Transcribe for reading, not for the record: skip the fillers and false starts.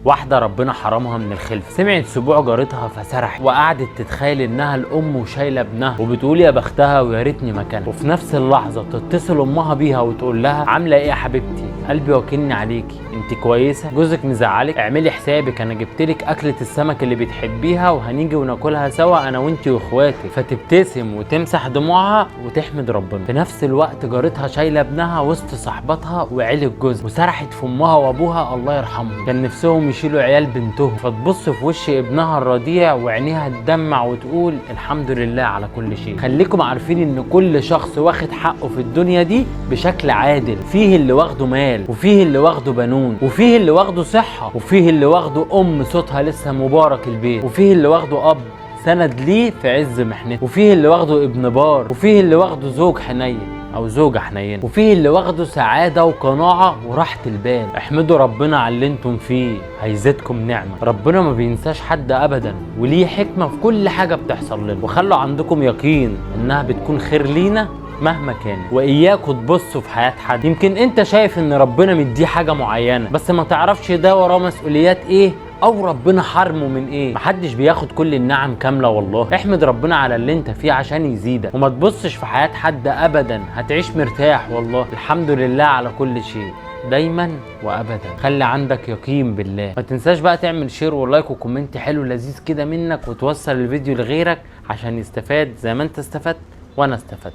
واحدة ربنا حرمها من الخلف، سمعت سبوع جارتها فسرحت وقعدت تتخيل انها الام وشايله ابنها وبتقول يا بختها ويا ريتني مكانها. وفي نفس اللحظة تتصل امها بيها وتقول لها عامله ايه يا حبيبتي، قلبي وكلني عليكي، انت كويسة، جوزك مزعلك، اعملي حسابك انا جبتلك اكله السمك اللي بتحبيها وهنيجي وناكلها سوا انا وانت واخواتك. فتبتسم وتمسح دموعها وتحمد ربنا. في نفس الوقت جارتها شايله ابنها وسط صاحبتها وعيلة جوزها، وسرحت في امها وابوها الله يرحمهم، كان نفسهم يشيلوا عيال بنتهم. فتبص في وش ابنها الرضيع وعينيها تدمع وتقول الحمد لله على كل شيء. خليكم عارفين ان كل شخص واخد حقه في الدنيا دي بشكل عادل، فيه اللي واخده مال، وفيه اللي واخده بنون، وفيه اللي واخده صحة، وفيه اللي واخده ام صوتها لسه مبارك البيت، وفيه اللي واخده اب سند ليه في عز محنته، وفيه اللي واخده ابن بار، وفيه اللي واخده زوج حنين او زوجة حنينة، وفيه اللي واخده سعادة وقناعة وراحة البال. احمدوا ربنا على اللي انتم فيه، هيزيدكم نعمة. ربنا ما بينساش حد ابدا، وليه حكمة في كل حاجة بتحصل لنا، وخلوا عندكم يقين انها بتكون خير لينا مهما كان. واياكوا تبصوا في حياة حد، يمكن انت شايف ان ربنا مديه حاجة معينة، بس ما تعرفش ده وراه مسؤوليات ايه او ربنا حرمه من ايه. محدش بياخد كل النعم كاملة والله. احمد ربنا على اللي انت فيه عشان يزيدك، وما تبصش في حياة حد ابدا، هتعيش مرتاح والله. الحمد لله على كل شيء دايما وابدا. خلي عندك يقين بالله. ما تنساش بقى تعمل share و like و comment حلو لذيذ كده منك، وتوصل الفيديو لغيرك عشان يستفاد زي ما انت استفدت وانا استفدت.